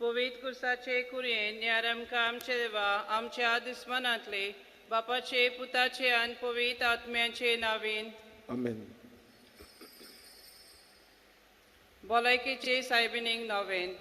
पवित्र कुर्साचे कुरयेन न्यारमकां आमचे देवा आमच्या दुस्मनांतले बापाचे पुताचे आनी पवित्र आत्म्याचे नावीन आमेन. भलायकेचे सायबिनीक नवेन.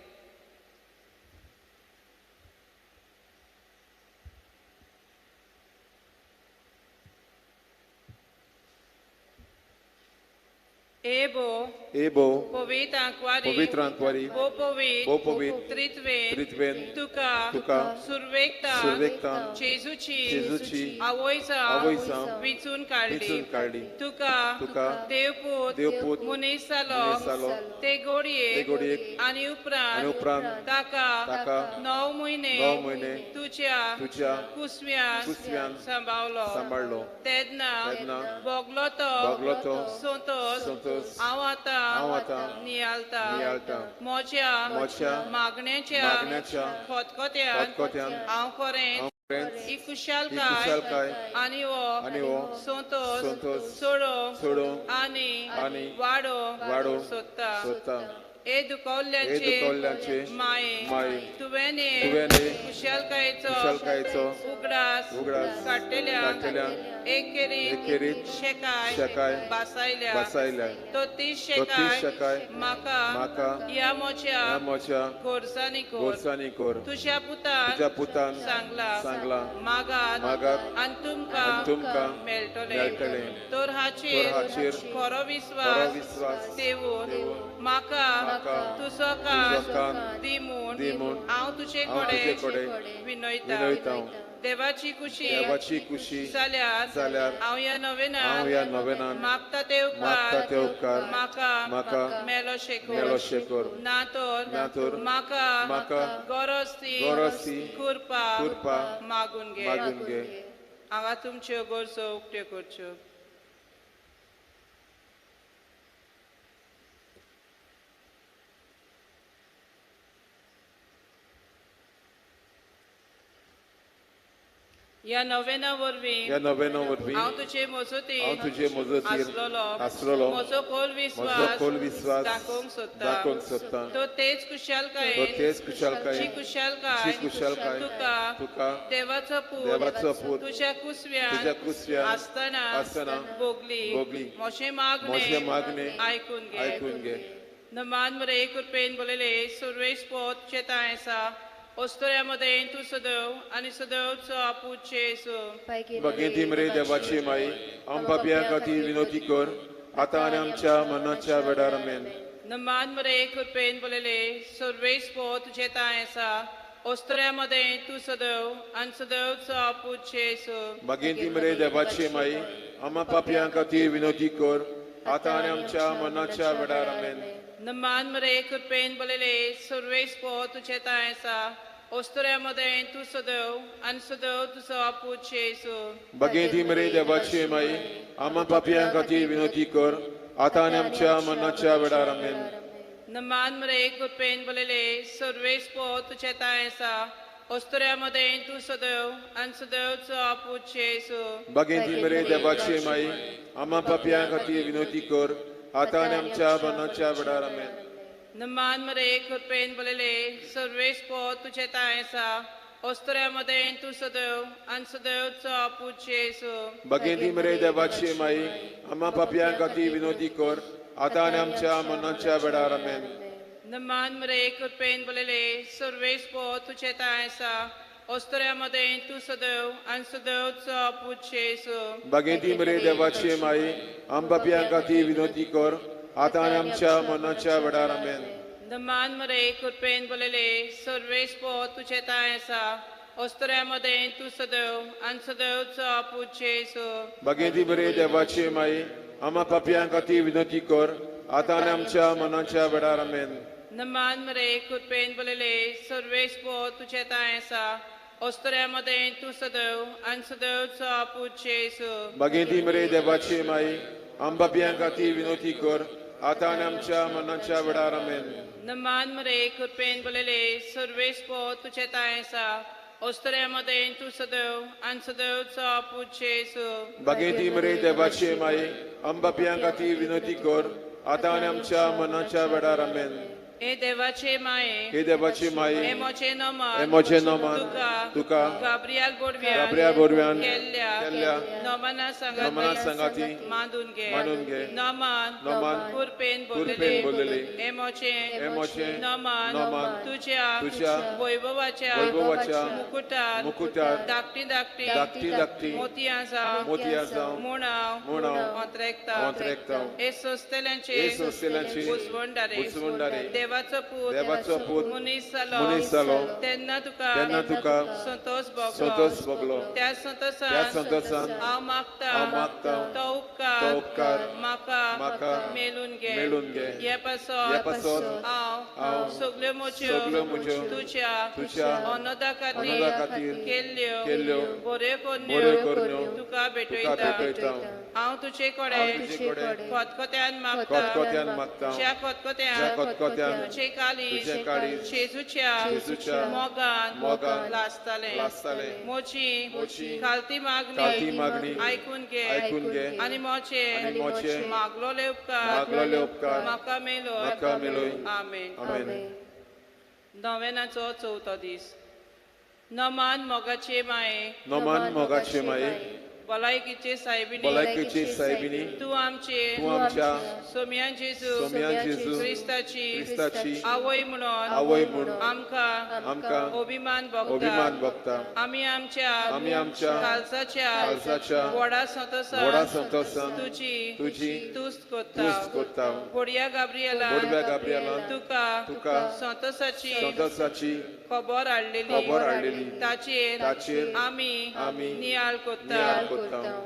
एबो एबो पवित्र आंकवारी पवित्र आंकवारी भोव पवित्र भोव पवित्र त्रित्वेन त्रित्वेन तुका तुका सुरवेकता सुरवेकता जेजूची जेजूची आवयचा आवयचा विचून काडली विचून काडली तुका तुका देवपूत देवपूत मनीस जालो मनीस जालो ते गोडये ते गोडयेक आनी उपरांत आनी उपरांत ताका ताका 9 म्हयने 9 म्हयने तुज्या तुज्या कुसव्यान कुसव्यान सांबाळलो सांबाळलो तेन्ना तेन्ना भोगलो तो भोगलो तो संतोस संतोस हांव आतां हांव आतां नियाळटा नियाळटा म्हज्या म्हज्या मागण्याच्या मागण्याच्या खतखत्यान खतखत्यान हांव खरेंच हांव खरेंच ही ही खुशालकाय खुशालकाय आनी हो आनी हो संतोस संतोस सोडोवंक सोडोवंक आनी आनी वाडोवंक वाडोवंक सोदता सोदता. हे हे दुखवल्ल्यांचे दुखवल्ल्यांचे माये माये तुवें तुवें हे खुशालकायेचो खुशालकायेचो उगडास उगडास काडटेल्यांक काडटेल्यांक एकेरीत एकेरीत शेकाय शेकाय बासायल्या बासायल्या तो ती तो ती शेकाय शेकाय म्हाका म्हाका ह्या म्हज्या ह्या म्हज्या गोरसांनी कोर गोरसांनी कोर. तुज्या पुतान तुज्या पुतान सांगला सांगला मागात मागात आनी तुमकां आनी तुमकां मेळटलें मेळटलें. तर हाचेर तर हाचेर खरो खरो विस्वास विस्वास देवून देवून म्हाका म्हाका तुजो कान तुजो कान दी म्हूण दी म्हूण हांव तुजे हांव तुजे कडेन कडेन विनयता विनयता. देवाची खुशी देवाची खुशी जाल्यार जाल्यार हांव ह्या नवेनान हांव ह्या नवेनान मागता ते मागता उपकार ते उपकार म्हाका म्हाका मेलो मेलो शेकोर शेकोर ना तर ना तर म्हाका म्हाका गरज ती गरज ती कृपा कृपा मागून घे. मागून घे. हांगा तुमच्यो गरजो उक्त्यो करच्यो. ह्या नवेना वरवीं ह्या नवेना वरवीं हांव तुजे मजतीन हांव तुजे मजतीर आसलेलो आसलेलो म्हजो खोल म्हजो विस्वास खोल विस्वास दाखोवंक सोदता दाखोवंक सोदता. तो तेच तो खुशालकायेन तेच खुशालकायेन जी खुशालकाय जी खुशालकाय तुका तुका देवाचो पूत देवाचो पूत तुज्या कुसव्यान तुज्या कुसव्यान आसतना आसतना भोगली भोगली. म्हजें म्हजें मागणें मागणें आयकून घे. आयकून घे. नमान मरे कृपेन बोलले सुरवेश पोत चेताय आसा ओस्तोऱ्या मदें तूं सदैव आनी सदैवचो आपूत जेजू. भगिनी मरे देवाची माई आम पापयां खातीर विनोती कर आतां आनी आमच्या मरणाच्या वेळार. आमेन. नमान मरे कृपेन बोलले सुरवेश पोत चेताय आसा ओस्तोऱ्या मदें तूं सदैव आनी सदैवचो आपूत जेजू. भगिनी मरे देवाची माई आम पापयां खातीर विनोती कर आतां आनी आमच्या मरणाच्या वेळार. आमेन. नमान मरे कृपेन बोलले सुरवेश पोत चेताय आसा ओस्तोऱ्या मदें तूं सदैव आनी सदैव तुजो आपूत जेजू. भगिनी मरे देवाची माई आम पापयां खातीर विनोती कर आतां आनी आमच्या मरणाच्या वेळार. आमेन. नमान मरे कृपेन बोलले सुरवेश पोत चेताय आसा ओस्तोऱ्या मदें तूं सदैव आनी सदैवचो आपूत जेजू. भगिनी मरे देवाची माई आम पापयां खातीर विनोती कर आतां आनी आमच्या मरणाच्या वेळार. आमेन. नमान मरे कृपेन बोलले सुरवेश पोत चेताय आसा ओस्तोऱ्या मदें तूं सदैव आनी सदैवचो आपूत जेजू. भगिनी मरे देवाची माई आम पापयां खातीर विनोती कर आतां आनी आमच्या मरणाच्या वेळार. आमेन. नमान मरे कृपेन बोलले सुरवेश पोत चेताय आसा ओस्तोऱ्या मदें तूं सदैव आनी सदैवचो आपूत जेजू. भगिनी मरे देवाची माई आम पापयां खातीर विनोती कर आतां आनी आमच्या मरणाच्या वेळार. आमेन. नमान मरे कृपेन बोलले सुरवेश पोत चेताय आसा ओस्तोऱ्या मदें तूं सदैव आनी सदैवचो आपूत जेजू. भगिनी मरे देवाची माई आम पापयां खातीर विनोती कर आतां आनी आमच्या मरणाच्या वेळार. आमेन. नमान मरे कृपेन बोलले सुरवेश पोत चेताय आसा ओस्तोऱ्या मदें तूं सदैव आनी सदैवचो आपूत जेजू. भगिनी मरे देवाची माई आम पापयां खातीर विनोती कर आतां आनी आमच्या मरणाच्या वेळार. आमेन. नमान मरे कृपेन बोलले सुरवेश पोत चेताय आसा ओस्तोऱ्या मदें तूं सदैव आनी सदैवचो आपूत जेजू. भगिनी मरे देवाची माई आम पापयां खातीर विनोती कर आतां आनी आमच्या मरणाच्या वेळार. आमेन. हे देवाचे माये, हे देवाची माये, हे म्हजें नमन, हे म्हजें नमन तुका तुका गाब्रियल बोडव्यान गाब्रियल बोडव्यान केल्ल्या केल्ल्या नमना नमना सांगाती मानून घे, मानून घे. नमन नमन कृपेन कृपेन बोललेले हे म्हजें हे म्हजें नमन नमन तुझ्या तुझ्या वैभवाच्या वैभवाच्या मुकुटार मुकुटार धाकटी धाकटी धाकटी धाकटी मोतयां जावं मोतयां जावं म्हूण म्हूण ओंत्रेकता ओंत्रेकता. हे सोंसतल्यांचे हे सोंसतल्यांचे उजवंडारे उजवंडारे देवाचो पूत देवाचो पूत मनीस जालो मनीस जालो तेन्ना तुका तेन्ना तुका संतोष भोगलो संतोष भोगलो. त्या संतोषान त्या संतोषान हांव मागता हांव मागता तो उपकार तो उपकार म्हाका म्हाका मेलून घे, मेलून घे. हे पासत हे पासत हांव हांव सगल्यो म्हज्यो सगल्यो म्हज्यो तुज्या तुज्या अनोदा खातीर अनोदा खातीर केल्ल्यो केल्ल्यो बऱ्यो बऱ्यो करण्यो करण्यो तुका तुका भेटयता. भेटयता. हांव तुजे हांव कडेन तुजे कडेन खतखत्यान मागता खतखत्यान मागता ज्या खतखत्यान ज्या खतखत्यान तुजे काळीज तुजें काळीज जेजूच्या जेजूच्या मोगान मोगान लासतलें. लासतलें. म्हजी म्हजी खालती मागणी खालती मागणी आयकून घे, आयकून घे आनी म्हजे आनी म्हजे मागलोले उपकार मागलोले उपकार म्हाका मेलोय. म्हाका मेलोय. आमेन. आमेन. नोवेनाचो चवथो दीस. नमान मोगाचे माये, नमन मोगाचे माये, भलायकीचे सायबिणी, भलायकीचे सायबिणी, तूं आमचे तूं आमच्या सोम्यान जेजू सोम्यान जेजू क्रिस्ताची क्रिस्ताची आवय म्हणून आवय म्हूण आमकां आमकां अभिमान भोगता. अभिमान भोगता. आमी आमच्या आमी आमच्या काळजाच्या काळजाच्या व्हडा संतोषान व्हडा संतोषान तुजी तुजी तुस्त करता. तुस्त करता. बोडव्या गाब्रियलान बोडव्या गाब्रियलान तुका तुका संतोषाची संतोषाची खबर हाडलेली खबर हाडलेली ताचेर ताचेर आमी आमी नियाळ करता. नियाळ करता.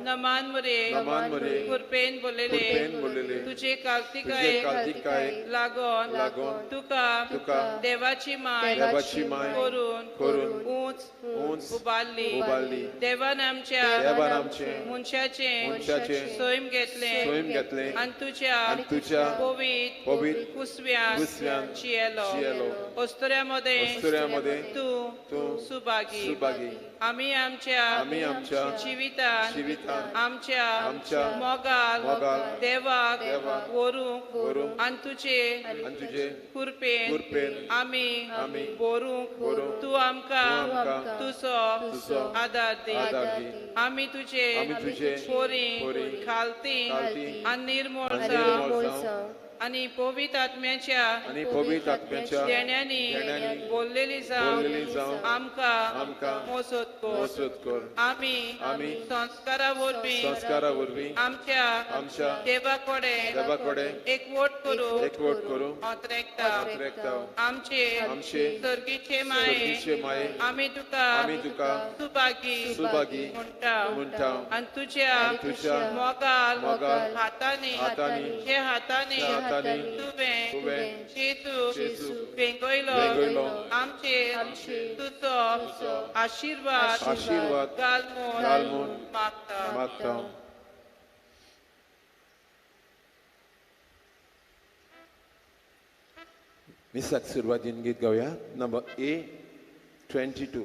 नमान मरे नमान मरे कृपेन बोललेले कृपेन बोललेले तुजे तुजे काळतिकायेक काळतिकायेक लागून लागून तुका तुका देवाची माय देवाची माय करून करून उंच उंच उबारली. उबारली. देवान आमच्या देवान आमचे मनशाचें मनशाचें सैम घेतलें सैम घेतलें आनी तुज्या आनी तुज्या पवित्र पवित्र कुसव्यान कुसव्यान जियेलो. जियेलो. अस्तुऱ्यां मदें अस्तुऱ्यां मदें तूं तूं सुभागी. सुभागी. आमी आमच्या आमी आमच्या जिवितान जिवितान आमच्या आमच्या मोगाल मोगाल देवाक देवाक व्हरूंक व्हरूंक आनी तुजे आनी तुजे कृपेन कृपेन आमी आमी बरूंक बरूंक तूं आमकां तूं आमकां तुजो तुजो आदार दी. आदार दी. आमी तुजे आमी तुजे पोरी पोरी खालती खालती आनी निर्मूळ आनी जावं निर्मूळ जावं आनी पवित्र आत्म्याच्या आनी पवित्र आत्म्याच्या देण्यांनी देण्यांनी बोललेली जावं बोललेली जावं आमकां आमकां मोसत कर. मोसत कर. आमी आमी संस्कारा वरवीं संस्कारा वरवीं आमच्या आमच्या देवा कडेन देवा कडेन एकवट करूंक एकवट करूंक ओंत्रेकता. ओंत्रेकता. आमचे आमचे सर्गीचे माये सर्गीचे माये आमी तुका आमी तुका सुभागी सुभागी म्हणटा म्हणटा आनी तुज्या आनी तुज्या मोगाल मोगाल हातांनी हातांनी जे हातांनी ज्या हातांनी तुवें तुवें जेजू जेजू वेंगयलो वेंगयलो आमचेर तुजो आशिर्वाद आशिर्वाद घाल म्हूण घाल म्हूण मागता. मागता. मिसाक सुरवातीन गीत गावया नंबर A22.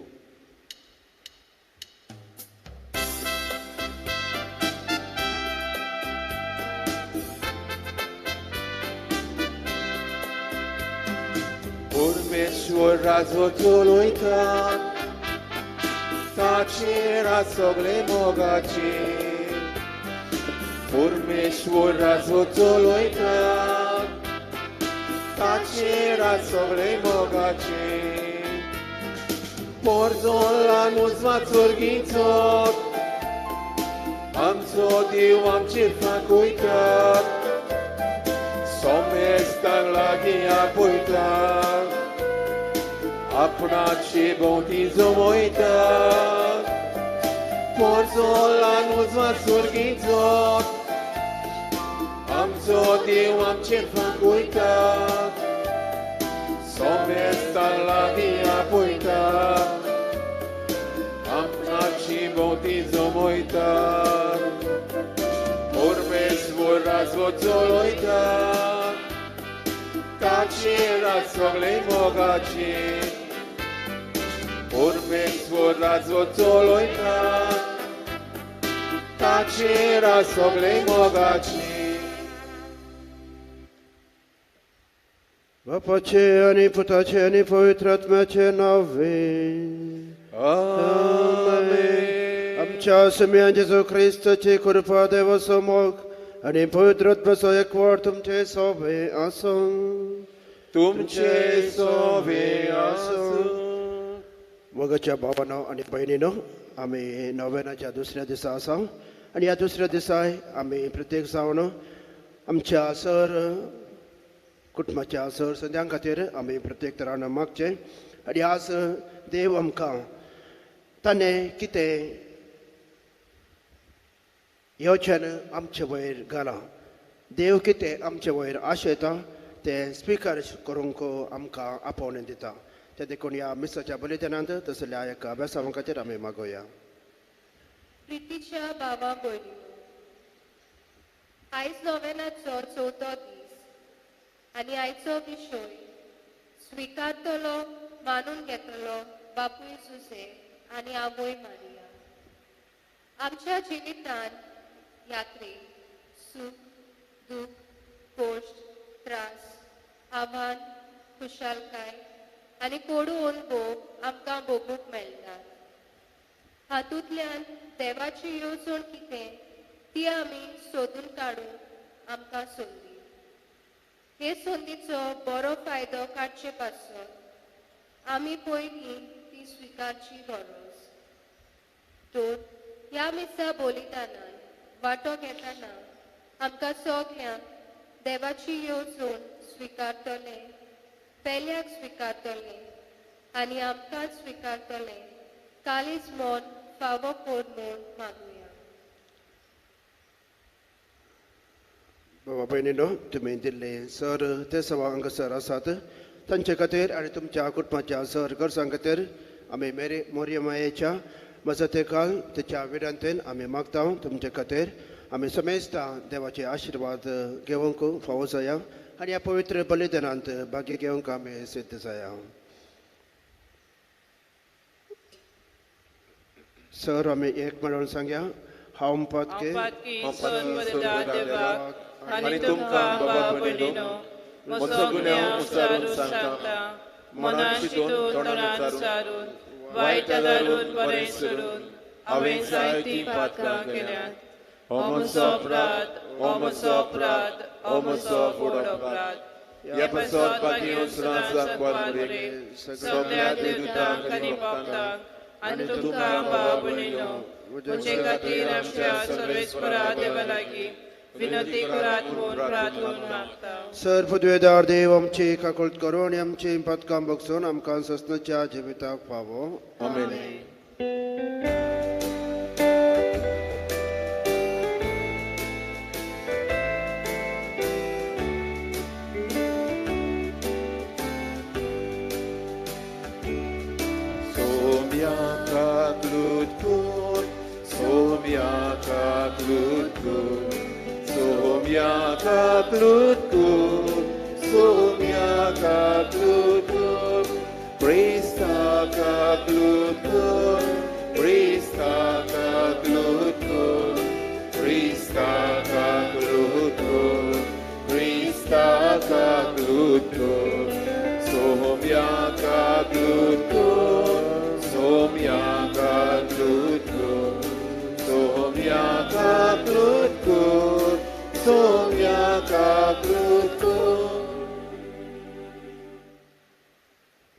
परमेश्वर राजो चलयता ताचेर सगळे मोगाचे. परमेश्वर राजो चलयता ताचेर सगळे मोगाचे. पोरजोलान उजवा चोरगीचो आमचो देव आमचेर फांकयतात सोमेस्तांक लागीं आपयता आपणाचे भोंवती जमयता. पोरजोलान उजवा चोरगीचो आमचो देव आमचेर फांकयता सोमेस्तांक लागीं आपयता आपणाची भोंवती जमयता. परमेश्वर राजवो चलयता ताचेर सगळे मोगाचे. परमेश्वर राजवो चलयता ताचेर सगळे मोगाचे. बापाचे आनी पुताचे आनी पवित्र आत्म्याचे नावे आमेन. आमच्या सुम्या जेजू क्रिस्ताची कृपा देवाचो मोग आनी पवित्र आत्म्याचो एकवट तुमचे सोबे आसूं. तुमचे सोबे आसूं. मोगाच्या भावानो आनी भयणीनो, आमी नोवेनाच्या दुसऱ्या दिसा आसा आनी ह्या दुसऱ्या दिसाय आमी प्रत्येक जावन आमच्या सर कुटुंबाच्या सर संद्यां खातीर आमी प्रत्येक तरान मागचें. आनी आज देव आमकां ताणें कितें येवचें आमचे वयर घालां, देव कितें आमचे वयर आशयता तें स्विकार करूंक आमकां आपोवणें दिता. ते देखून ह्या मिसाच्या बलिदानांत तसल्या एका बेसांवा खातीर आमी मागोया. प्रितीच्या भावा भयणीनो, आयज नोवेनाचो चवथो दीस आनी आयचो विशय स्विकारतलो मानून घेतलो बापूय जुझे आनी आवय मारिया. आमच्या जिवितांत यात्रेक सूख दूख कश्ट त्रास आव्हान खुशालकाय आनी कोडू अनुभव आमकां भोगूंक मेळटात. हातूंतल्यान देवाची येवजण कितें ती आमी सोदून काडूंक आमकां संदी. हे संदीचो बरो फायदो काडचे पासत आमी पयलीं ती स्विकारची गरज. तर ह्या मिसा बलिदानान वांटो घेतना आमकां सगल्यांक देवाची येवजण स्विकारतले, पेल्याक स्विकारतले आनी आमकां स्विकारतले काळीज मन फावो कर म्हूण मागुया. बाबा भयणीनो, तुमी दिल्ले सर ते सवा हांगासर आसात तांचे खातीर आनी तुमच्या कुटुंबाच्या सर गरजां खातीर आमी मेरे मोरये मायेच्या मजतेकाल तिच्या विनंतीन आमी मागता. तुमचे खातीर आमी समेस्ता देवाचे आशिर्वाद घेवंक फावो जाया आनी ह्या पवित्र बलिदानांत भागी घेवंक आमी सिद्ध जाया. सर आमी एक म्हणून सांगया, हांव पातके आनी तुमकां बाबा भयणीनो म्हजो गुन्यांव उचारून सांगता, मनान चिंतून तोंडान उच्चारून वायट आदारून बरें सोडून हांवें जायतीं पातकां केल्यांत. हो म्हजो अपराध, हो म्हजो अपराध, हो म्हजो व्हड अपराध. ह्या पासत बाकी सदांच सगल्या देवदूतांक आनी भक्तांक आनी तुमकां बाबा भयणीनो म्हजे खातीर आमच्या सर्वेस्परा देवा लागीं विनंती करात म्हूण प्रार्थून मागता. सर पदवेदार देव आमची काकुळट करूं आनी आमची पातकां भोगसून आमकां ससनाच्या जिविताक फावो. आमेन.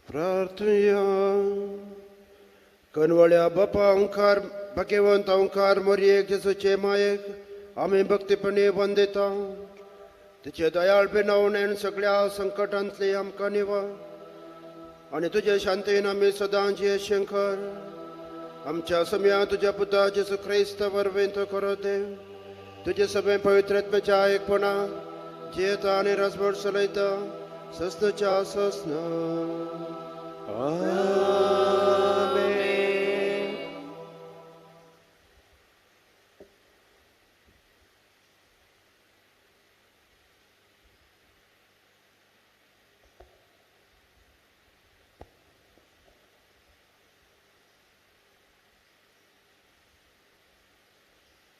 प्रार्थया. कनवळ्या बापा ओंकार भाग्यवंत ओंकार मोरयेक जेजूचे मायेक आमी भक्तीपणी वंदिता. तिचे दयाळ बिनावणेन सगळ्या संकटांतली आमकां निवा आनी तुजे शांतीन आमी सदां जिये शंकर. आमच्या समया तुज्या पुता जेजू क्रिस्त वरवीं तो करो देव तुजे सगळे पवित्रत्वाच्या एकपणा जियेता आनी राजवट चलयता ससनाच्या ससना. आमेन.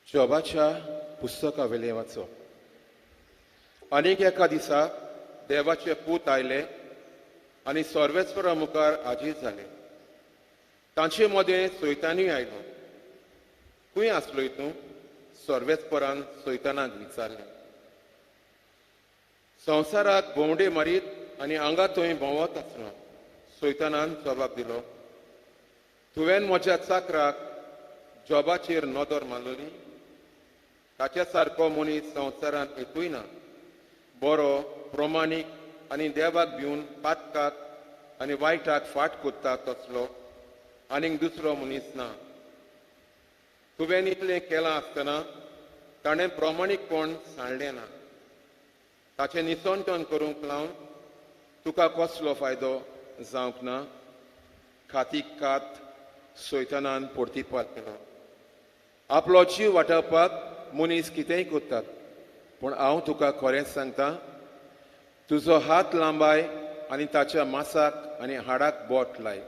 जॉबाच्या पुस्तका वेलें वाचप. आनीक एका दिसा देवाचे पूत आयले आनी सर्वेस्परा मुखार हाजीर जाले. तांचे मदें सैतानूय आयलो. खंय आसलोय तूं? सर्वेस्परान सैतानाक विचारलें. संवसाराक भोंवडे मारीत आनी हांगा थंय भोंवत आसलो. सैतानान जबाब दिलो, तुवें म्हज्या चाकराक जॉबाचेर नदर मारली? ताच्या सारको मनीस संवसारांत एकूय ना. बरो, प्रमाणीक आनी देवाक भिवन पातकाक आनी वायटाक फाट कोत्ता तसलो आनीक दुसरो मनीस ना. तुवें इतलें केलां आसतना ताणें प्रमाणीकपण सांडलें ना. ताचें निसंटन करूंक लावन तुका कसलो फायदो जावंक ना? खातीक कात सैतानान परतिपात केलो. आपलो जीव वाटावपाक मनीस कितेंय करतात, पूण हांव तुका खरेंच सांगता, तुजो हात लांबाय आनी ताच्या मासाक आनी हाडाक बोट लाय.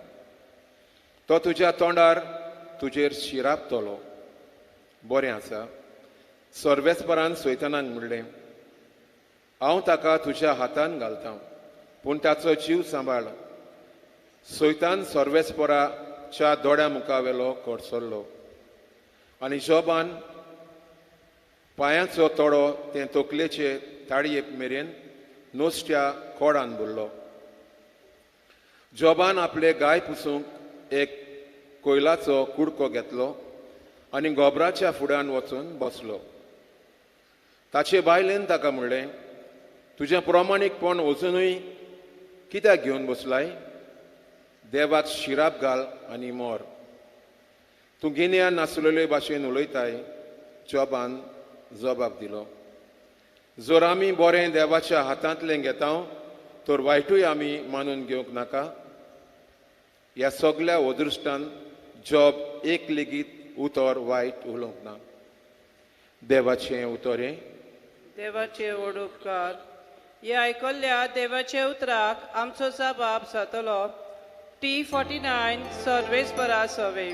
तो तुज्या तोंडार तुजेर शिरापतलो. बरें आसा. सर्वेस्परान सैतानाक म्हणलें, हांव ताका तुज्या हातान घालता, पूण ताचो जीव सांबाळ. सैतान सर्वेस्पराच्या दोळ्या मुखावेलो कडसरलो आनी जॉबान पांयाचो तोडो ते तकलेचे ताळये मेरेन नुस्त्या कोडान भरलो. जॉबान आपले गाय पुसूंक एक कोयलाचो कुडको घेतलो आनी गोबराच्या फुड्यान वचून बसलो. ताचे बायलेन ताका म्हणलें, तुजें प्रमाणीकपण अजुनूय कित्याक घेवन बसलाय? देवाक शिराप घाल आनी मर. तूं गिन्यान नासलेले भाशेन उलयताय. जॉबान जबाब दिलो, जर आमी बरें देवाच्या हातांतलें घेता तर वायटूय आमी मानून घेवंक नाका. ह्या सगल्या अदृश्टान जॉब एक लेगीत उतर वायट उलोवंक ना. देवाचें उतर हें. देवाचे व्हड उपकार. ह्या आयकल्ल्या देवाच्या उतराक आमचो जबाब जातलो T49 सर्वेस्परा सवे.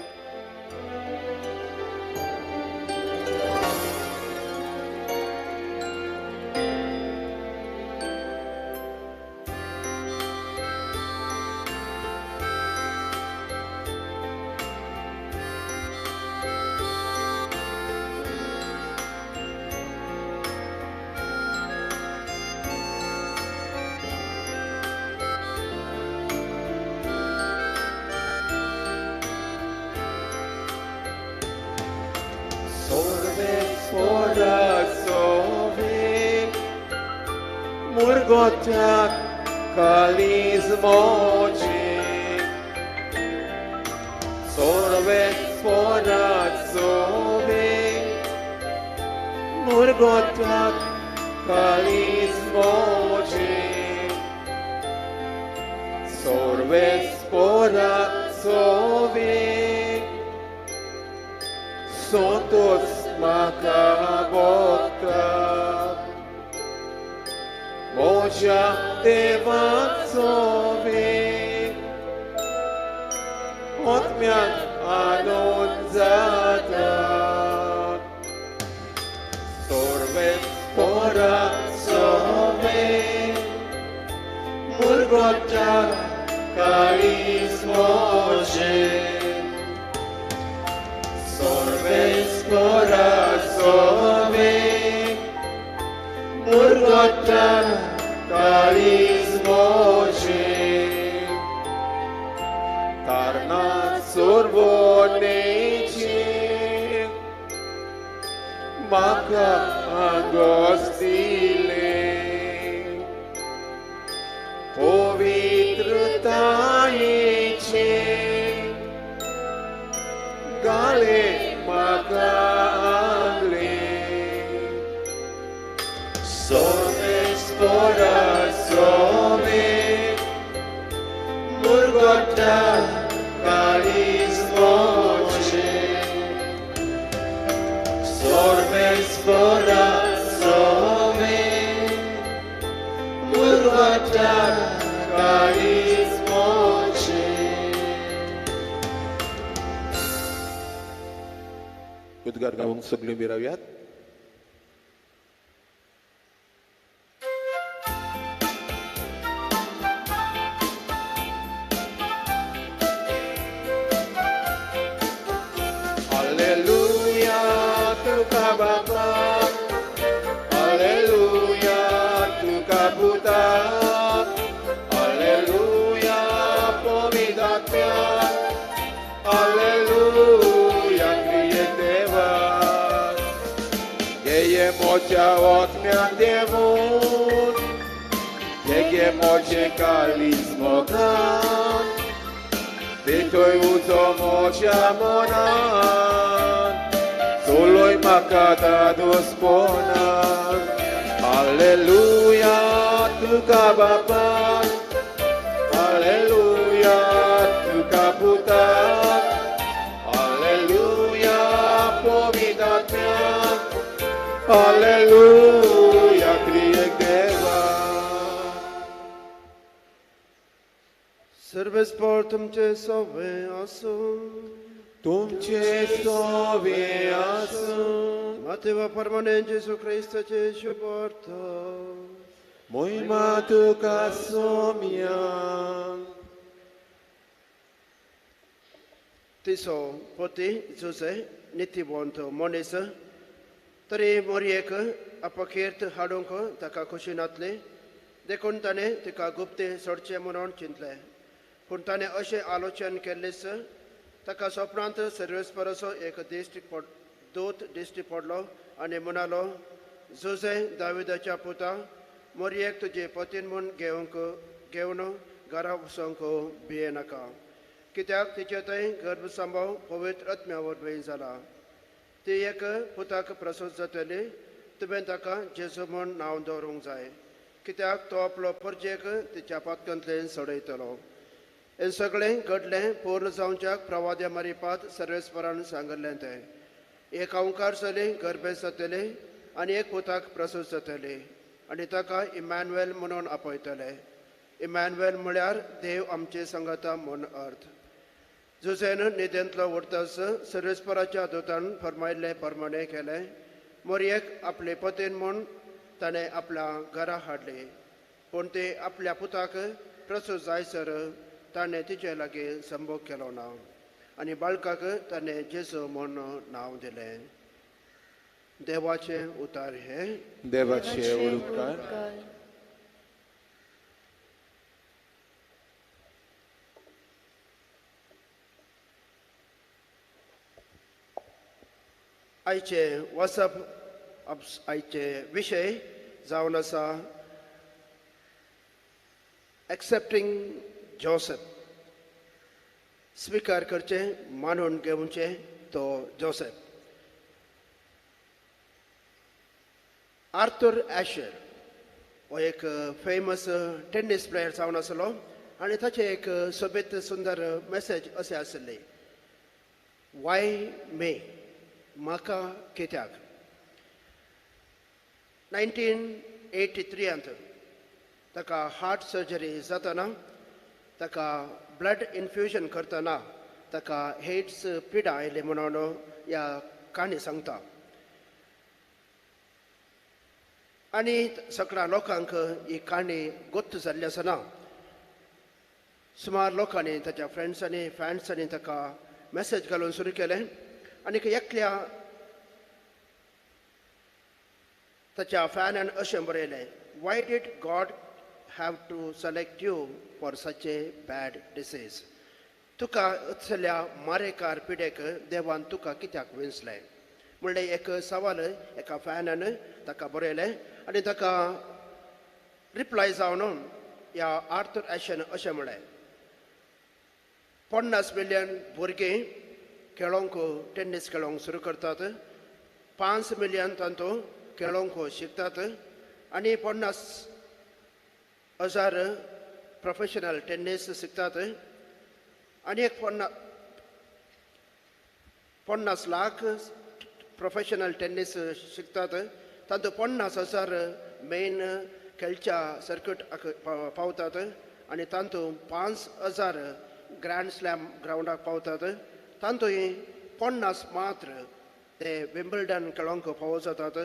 मुरगोत्याक कालीज मोजे सर्वेस्पराचो मुरगोत्याक कालीज मोजे सर्वेस्पराचो सोतोस म्हाका बोता म्हज्या देवाचो आत्म्याक आनंद जाता. सर्वेस्पराचो मुरगोत्याक काळीज म्हजें सर्वेस्पराचो मुरगोत्याक काळीज म्हजें तारणा सोरवणेचें म्हाका आंगोस दिलें पवित्रतायेचें गाळे म्हाका आंगलें. सर्वेस्पराचो मुरगोत्याक काळीज म्हजें सर्वेस्पराचो मुरगोत्याक काळीज म्हजें. उद्गार गावूंक सगळीं बिरावयात. आत्म्यान, हालेलुया क्रियेक देवाक. घेये म्हज्या आत्म्यान देवून, घेगे म्हजें काळीज मोगान, पेटय उजो म्हज्या मनान, चलय म्हाका दादोसपणान. हालेलुया तुका बापान, हालेलुया तुका पुतान, हालेलुया पवित्र आत्म्यान, हालेलुया क्रियेक देवा. सर्वेस्पर तुमचे सवे आसूं, तुमचे सवे आसूं. मातेवा परमाने जेजू क्रिस्ताचे शुभार्थ. मोहिमा तुका सोम्या. तिसो पती जुजे नितीवंत मनीस तरी मोरयेक अपकीर्त हाडूंक ताका खोशी नातली, देखून ताणें तिका गुप्ते सोडचें म्हणून चिंतलें. पूण ताणें अशें आलोचन केल्लेच ताका सपनांत सर्वेस्पराचो एक दिश्टी दूत दिश्टी पडलो आनी म्हणालो, जुजे दाविदाच्या पुता, मोरयेक तुजे पतीन म्हूण घेवन घरा वचोंक भिये नाका, कित्याक तिचे थंय गर्भसंभव पवित्र आत्म्या वरवीं जाला. ती एक पुताक प्रसूत जातली, तुवें ताका जेजू म्हूण नांव दवरूंक जाय, कित्याक तो आपलो परजेक तिच्या पातकांतल्यान सोडयतलो. हें सगळें घडलें पूर्ण जावच्याक प्रवाद्या मारिपात सर्वेस्परान सांगिल्लें तें. एक अंकार चली गर्भे जातली आनी एक पुताक प्रसूत जातली आनी ताका इमॅन्युएल म्हणून आपयतले. इमॅन्युएल म्हळ्यार देव आमचे संगता म्हूण अर्थ. जुजेन न्हिदेंतलो उरतास सर्वेस्पराच्या दुतान फर्मायल्ले प्रमाणें केलें. मोरयेक आपले पतीन म्हूण ताणें आपल्या घरा हाडली, पूण ती आपल्या पुताक प्रसूत जायसर ताणें तिचे लागीं संभोग केलो ना आनी बाळकाक ताणें जेजू म्हूण नांव दिलें. देवाचें उतार हें. देवाचे उपकार. आयचे वाचप, आयचे विशय जावन आसा एक्सेप्टींग जोसेफ, स्विकार करचें, मानून घेवचें तो जोसेफ. आर्थर ॲशर हो एक फेमस टेनीस प्लेयर जावन आसलो आनी ताचें एक सोबीत सुंदर मेसेज अशें आशिल्ली, वाय मे, म्हाका कित्याक. 1983 ताका हार्ट सर्जरी जातना, ताका ब्लड इन्फ्युजन करतना ताका एड्स पिडा आयली म्हणून ह्या काणी सांगता. आनी सगळ्या लोकांक ही काणी गोत्त जाल्ली आसना. सुमार लोकांनी, ताच्या फ्रेंड्सांनी, फॅन्सांनी ताका मॅसेज घालून सुरू केलें आनी एकल्या ताच्या फॅनान अशें बरयलें, why did God have to select you for such a bad disease? तुका असल्या मारेकार पिडेक देवान तुका कित्याक विंचलें म्हणलें एक सवाल एका फॅनान ताका बरयलें. आनी ताका रिप्लाय जावन ह्या आर्थर ॲशन अशें म्हणलें, 50 मिलियन भुरगीं खेळोंक, टेनीस खेळोंक सुरू करतात, 5 मिलियन तांतूं खेळोंक शिकतात आनी 50,000 प्रोफेशनल टेनीस शिकतात आनी एक 50 लाख प्रोफेशनल टेनीस शिकतात, तातूंत 50,000 मेन खेळच्या सर्क्यूट पावतात आनी तातूंत 5,000 ग्रँड स्लॅम ग्रावंडाक पावतात, तातूंत 50 मात्र ते विम्बल्डन खेळोंक फावो जातात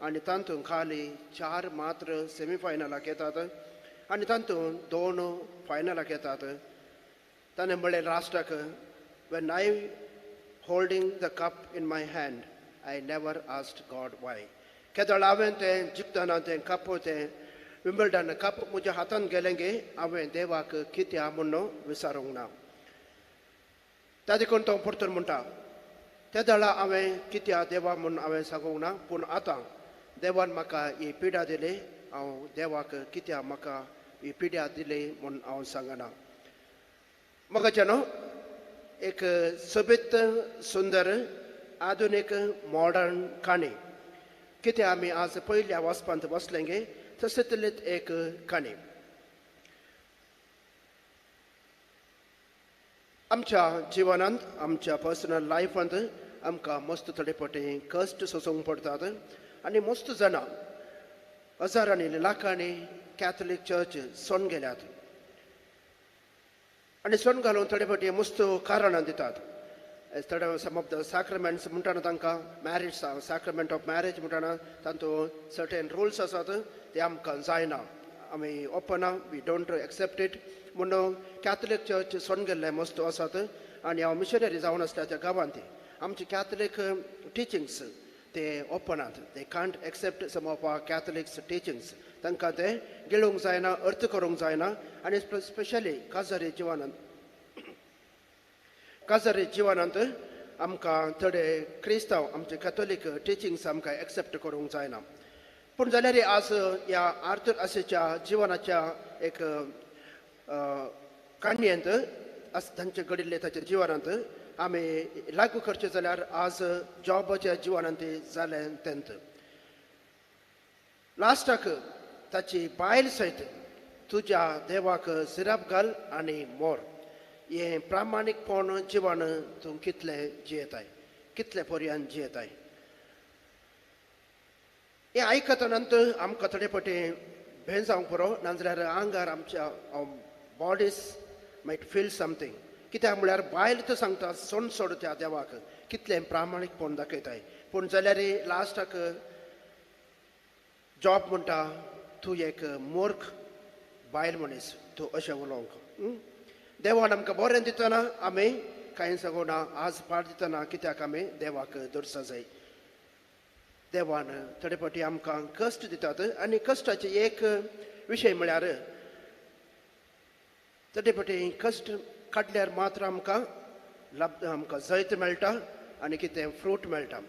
आनी तातूंत खाली 4 मात्र सेमीफायनलाक येतात आनी तातूंत 2 फायनलाक येतात. ताणें म्हणलें लास्टाक, when I holding the cup in my hand I never asked God why. केदळ हांवें तें जिखतना तें कप, तें विम्बल्डन कप म्हज्या हातान गेलें गे, हांवें देवाक कित्याक म्हणून विचारूंक ना. त्या देखून तो परतून म्हणटा त्या दळा हांवें कित्याक देवा म्हूण हांवें सांगूंक ना, पूण आतां देवान म्हाका ही पिडा दिली, हांव देवाक कित्याक म्हाका ही पिड्या दिली म्हूण हांव सांगना. म्हाका न्हू एक सोबीत सुंदर आधुनीक मॉडर्न काणी कित्याक आमी आज पयल्या वाचपांत बसले गे तशेंतलीच एक काणी. आमच्या जिवनांत आमच्या पर्सनल लायफांत आमकां मस्त थोडे फावटी कश्ट सोसूंक पडटात आनी मस्त जाणां हजारांनी लाखांनी कॅथलीक चर्च सोन गेल्यात आनी सोन घालून थोडे फावटी मस्त कारणां दितात. थोडे सम ऑफ the sacraments म्हणटाना तांकां मॅरेज सॅक्रमेंट ऑफ मॅरेज म्हणटाना तातूंत सर्टेन रुल्स आसात ते आमकां जायना, आमी ओपना, we don't accept it म्हणून कॅथलीक चर्च सोन गेल्ले मस्त आसात. आनी हांव मिशनरी जावन आसल्या त्या गांवांत आमचे कॅथलीक टिचिंग्स ते ओपनात, they can't accept some of our Catholics teachings, तांकां ते गिळूंक जायना, अर्थ करूंक जायना. आनी स्पेशली काजारी जिवनांत काजारी जिवनांत आमकां थोडे क्रिस्तांव आमचे कॅथोलीक टिचिंग्स आमकां एक्सेप्ट करूंक जायना. पूण जाल्यार आज ह्या आर्थर आसेच्या जिवनाच्या एक काणयेंत तांचे घडिल्ले ताच्या जिवनांत आमी लागू करचें जाल्यार आज जॉबाच्या जिवनांत जालें तेंत लास्टाक ताची बायल सयत तुज्या देवाक सिराप घाल आनी मोर. हें प्रामाणीकपण जिवन तूं कितलें जियेताय, कितले पर्यान जियेताय. हें आयकता नंतर आमकां थोडे फावटी भें जावंक पुरो, नाजाल्यार आंगार आमच्या बॉडीज मायट फील समथींग. कित्याक म्हळ्यार बायल तर सांगता सोड सोड त्या देवाक कितलें प्रामाणीकपण दाखयताय, पूण जाल्यार लास्टाक जॉब म्हणटा तूं एक मूर्ख बायल मनीस, तूं अशें उलोवंक. देवान आमकां बरें दितना आमी कांय सांगूना, आज पाड दितना कित्याक आमी देवाक दर्सा जाय. देवान थोडे फावटी आमकां कश्ट दितात आनी कश्टाचे एक विशय म्हळ्यार थोडे फावटी कश्ट काडल्यार मात्र आमकां लाभ, आमकां जैत मेळटा आनी कितें फ्रूट मेळटा.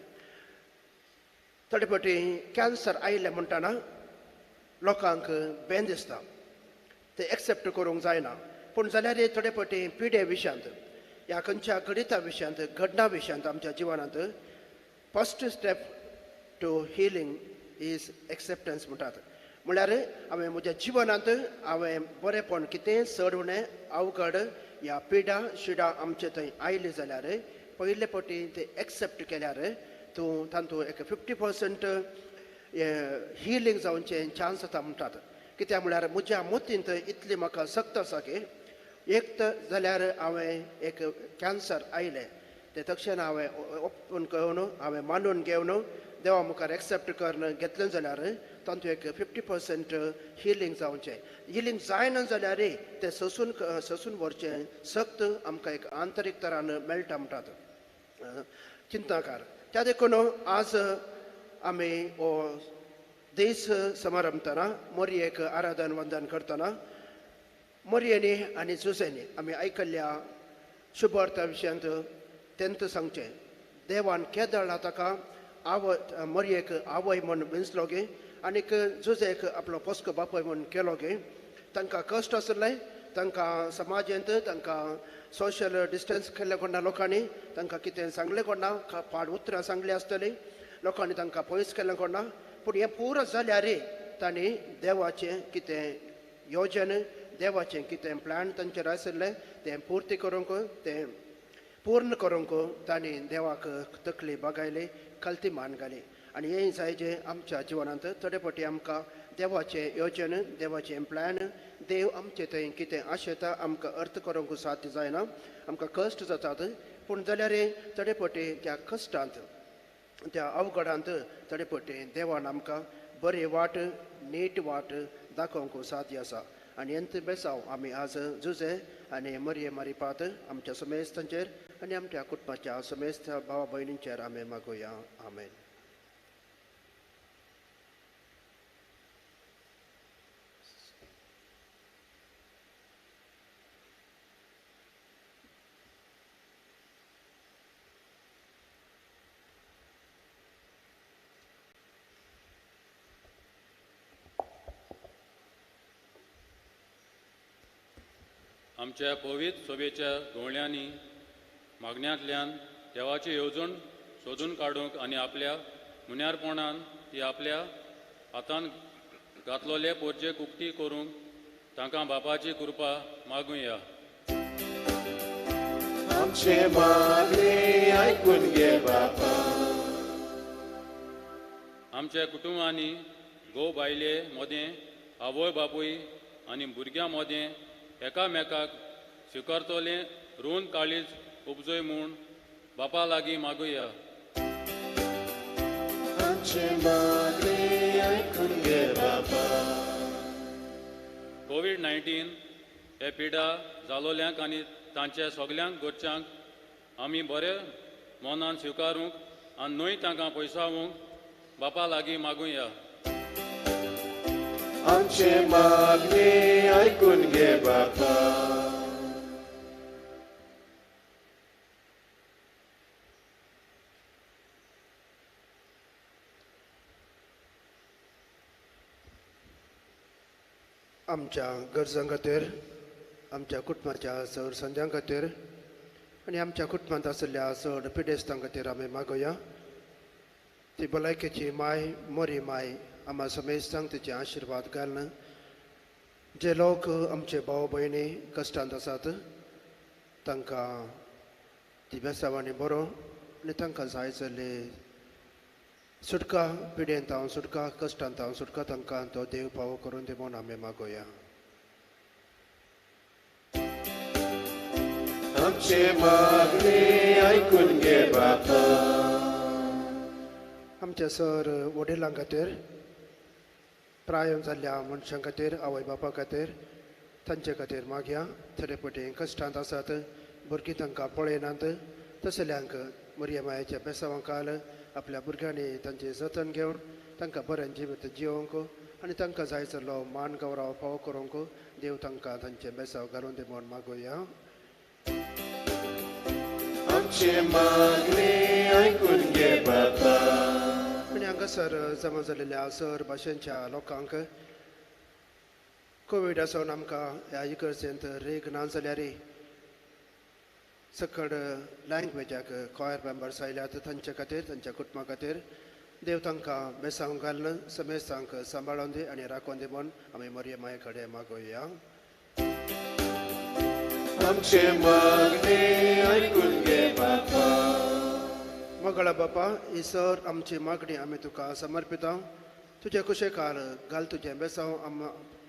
थोडे फावटी कॅन्सर आयलें म्हणटना लोकांक बेन दिसता, ते एक्सेप्ट करूंक जायना. पूण जाल्यार थोडे फावटी पिडे विशयांत ह्या खंयच्या घडिता विशयांत घडणा विशयांत आमच्या जिवनांत first step to healing is acceptance म्हणटात. म्हळ्यार हांवें म्हज्या जिवनांत हांवें बरेंपण कितें चड उणें अवघड ह्या पिडा शिडा आमचे थंय आयली जाल्यार पयले फावटी ते एक्सेप्ट केल्यार तूं तातूंत एक 50% हिलींग जावचें चान्स आसा म्हणटात. कित्याक म्हळ्यार म्हज्या मतींत इतली म्हाका सक्त आसा की एक तर जाल्यार हांवें एक कॅन्सर आयलें तें तक्षण हांवें ओपन करून हांवें मानून घेवन देवा मुखार एक्सेप्ट करून घेतलें जाल्यार तातूंत एक 50% हिलींग जावचें. हिलींग जायना जाल्यार तें सोसून सोसून व्हरचें सक्त आमकां एक आंतरीक तरान मेळटा म्हणटात चिंताकार. त्या देखून आज आमी हो दीस समारंभतना मोरयेक आराधन वंदन करतना मोरयेनी आनी जुजेनी आमी आयकल्ल्या शुभ अर्था विशयांत तेंत सांगचें देवान केदळा ताका आवय मोरयेक आवय म्हूण विंचलो गे आनीक जुजेक आपलो पोस्को बापूय म्हूण केलो गे. तांकां कश्ट आसले, तांकां समाजांत तांकां सोशल डिस्टन्स केल्ले कोणा लोकांनी तांकां कितें सांगलें कोणा पाड उतरां सांगलीं आसतलीं, लोकांनी तांकां पयस केलें कोणा. पूण हें पुरो जाल्यार तांणी देवाचें कितें योजन देवाचें कितें प्लॅन तांचेर आशिल्लें तें पुर्ती करूंक तें पूर्ण करूंक तांणी देवाक तकली बागायली, कलती मान घाली. आनी हें जाय जें आमच्या जिवनांत थोडे फावटी आमकां देवाचें योजन देवाचें प्लॅन देव आमचे थंय कितें आशेता आमकां अर्थ करूंक साध्य जायना, आमकां कश्ट जातात. पूण जाल्यार थोडे फावटी त्या कश्टांत त्या अवघडांत थोडे फावटी देवान आमकां बरी वाट नीट वाट दाखोवंक साध्य आसा. आनी हेंच बेसांव आमी आज जुजे आनी मरये मारिपात आमच्या समेस्तांचेर आनी आमच्या कुटुंबाच्या समेस्त भावा भयणींचेर आमी मागोया. आमेन. आमच्या पवित्र सोबेच्या घोवळ्यांनी मागण्यांतल्यान देवाची येवजण सोदून काडूंक आनी आपल्या मुन्यारपणान ती आपल्या हातान घातलोले पोरजे कुकटी करूंक तांकां बापाची कृपा मागुया. आमचे मागणे आयकून घे बापा. आमच्या कुटुंबांनी घोव बायले मदें, आवय बापूय आनी भुरग्यां मदें एकामेकाक स्विकारतलें रूंद काळीज उपजय म्हूण बापा लागीं मागुया. आमचे मागणे आयकून घे बापा. कोवीड-19 हे पिडा जालोल्यांक आनी तांच्या सगल्यांक घरच्यांक आमी बरे मनान स्विकारूंक आनी न्हय तांकां पयसावूंक बापा लागीं मागुया. आमचे मागणे आयकून घे बापा. आमच्या गरजां खातीर, आमच्या कुटुंबाच्या सर संद्यां खातीर आनी आमच्या कुटुंबांत आशिल्ल्या चड पिडेस्तां खातीर आमी मागोया. ती भलायकेची माय मोरी माय आमा समेस्तांक तिचे आशिर्वाद घालून जे लोक आमचे भाव भयणी कश्टांत आसात तांकां ती बेसावांनी बरो आनी तांकां जाय जाल्ली सुटका, पिडेंत हांव सुटका, कश्टांत हांव सुटका तांकां तो देव पावो करून दी म्हूण आमी मागोया. आमचे मागणे आयकून घे बापा. आमच्या सर वडिलां खातीर, प्राय जाल्ल्या मनशां खातीर, आवय बापा खातीर, तांचे खातीर मागया. थोडे पटी कश्टांत आसात, भुरगीं तांकां पळयनात, तसल्यांक मरिया मायेच्या बेसावां काल आपल्या भुरग्यांनी तांचें जतन घेवन तांकां बरें जिवीत जिवंक आनी तांकां जाय जाल्लो मान गौरव फावो करूंक देव तांकां तांचें बेसांव घालून दी म्हूण मागोया. आमचे मागणे आयकून घे बापा. आनी हांगासर जमा जाल्ल्या सर भाशेंच्या लोकांक कोवीड आसून आमकां ह्या इगर्जेंत रेग ना जाल्यार सकड लँग्वेजाक कॉयर मेंबर्स आयल्यात तांचे खातीर, तांच्या कुटुंबा खातीर देव तांकां बेसांव घालून समेस्तांक सांबाळून दी आनी राखून दी म्हूण आमी मरिया माये कडेन मागोया. आमचे मागणे आयकून घे बापा. मोगाळा बापा, ही सर आमची मागणी आमी तुका समर्पिता. तुजे कुशेकार घाल तुजें बेसांव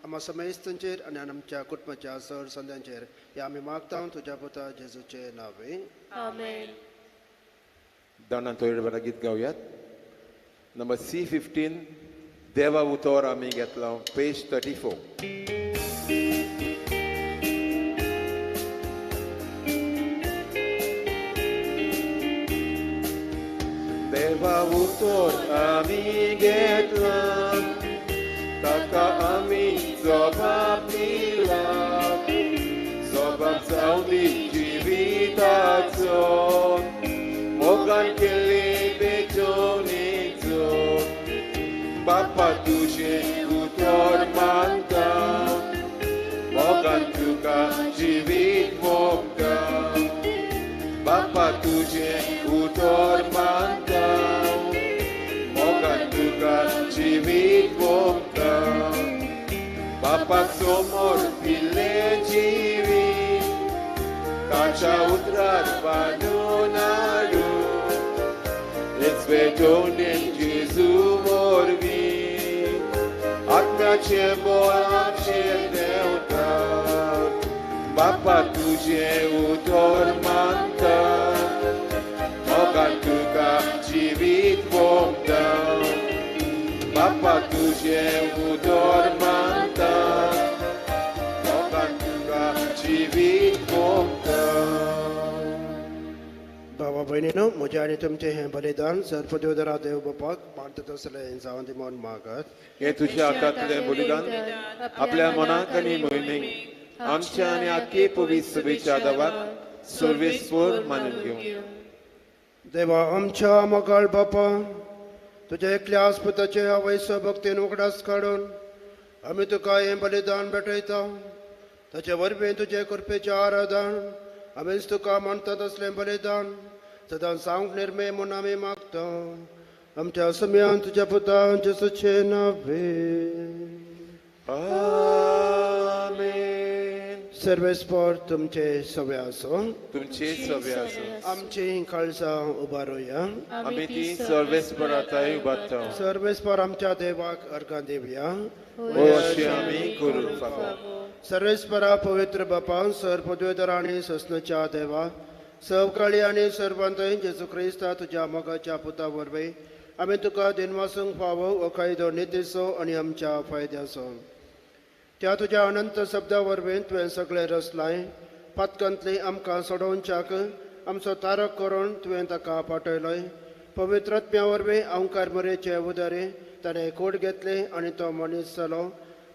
आमा समेस्तांचेर आनी आमच्या कुटुंबाच्या सर संद्यांचेर हे आमी मागता तुज्या पुता जेजूचे नांवे. आमेन. दानान थोडे वेळा गीत गावयात. नंबर C15 देवा उतोर आमी घेतला, पेज 34. देवा उतोर आमी घेतला, ताका आमी जबाब दिला, जबाब जावंदी जिविताचो, मोगान केल्ली बेचवणेचो. बापा तुजें उतर मानता, मोगान तुका जिवीत मोगता. बापा तुजें उतर मानता, मोगान तुका जिवीत मोगता. बापाक समोर दिल्लें जिवीत, ताच्या उतरार बांदून हाडून, हेच पेटोवणेन जेजू वरवीं आत्म्याचें बळ आमचेर देंवता. बापा तुजें उतर मानता, मोगान तुका जिवीत मोगता. बापा तुजें उतर मानता, मोगान तुका जिवीत मोगता. बाबा भयणीनो, म्हजें आनी तुमचें हें बलिदान सर्पदेवदरा देव बापाक मानता तसलें जावन दी म्हूण मागत. हें तुज्या हातांतलें बलिदान आपल्या मनाक आनी मोहिमेक आमच्या आनी आख्खे पवित्र सभेच्या देवाक सर्वेस्पर मानून घेवं. देवा आमच्या मोगाळ बापा, तुज्या एकल्या आस्पताचे आवयसो भक्तीन उगडास काडून आमी तुका हें बलिदान भेटयता. ताचे वरवीं तुजे कृपेचें आराधन आमीच तुका मानतात असलें बलिदान सदां सावंक निर्मे म्हूण आमी मागता. आमच्या समयान तुज्या पुतान जेजूचे नांवे. आमेन. सर्वेस्पर तुमचे सवे आसो. तुमचे सवे आसो. आमची काळजां उबारुया. आमी ती सर्वेस्पराताय उबारता. सर्वेस्पर आमच्या देवाक अर्घां दिवया. होय अशें आमी करूंक फावो. सर्वेस्परा पवित्र बापा, सर पदवेधर आनी सस्नच्या देवा, सवकाळी आनी सर्वांतय जेजू क्रिस्ता तुज्या मोगाच्या पुता वरवीं आमी तुका दिनवासूंक फावो हो कायदो नितीचो आनी आमच्या फायद्याचो. त्या तुज्या अनंत शब्दा वरवीं तुवें सगळें रचलाय. पातकांतली आमकां सोडोवच्याक आमचो तारक करून तुवें ताका पाठयलोय. पवित्र आत्म्या वरवीं अंकार मरेचे उदरे ताणें कोट घेतलें आनी तो मनीस जालो.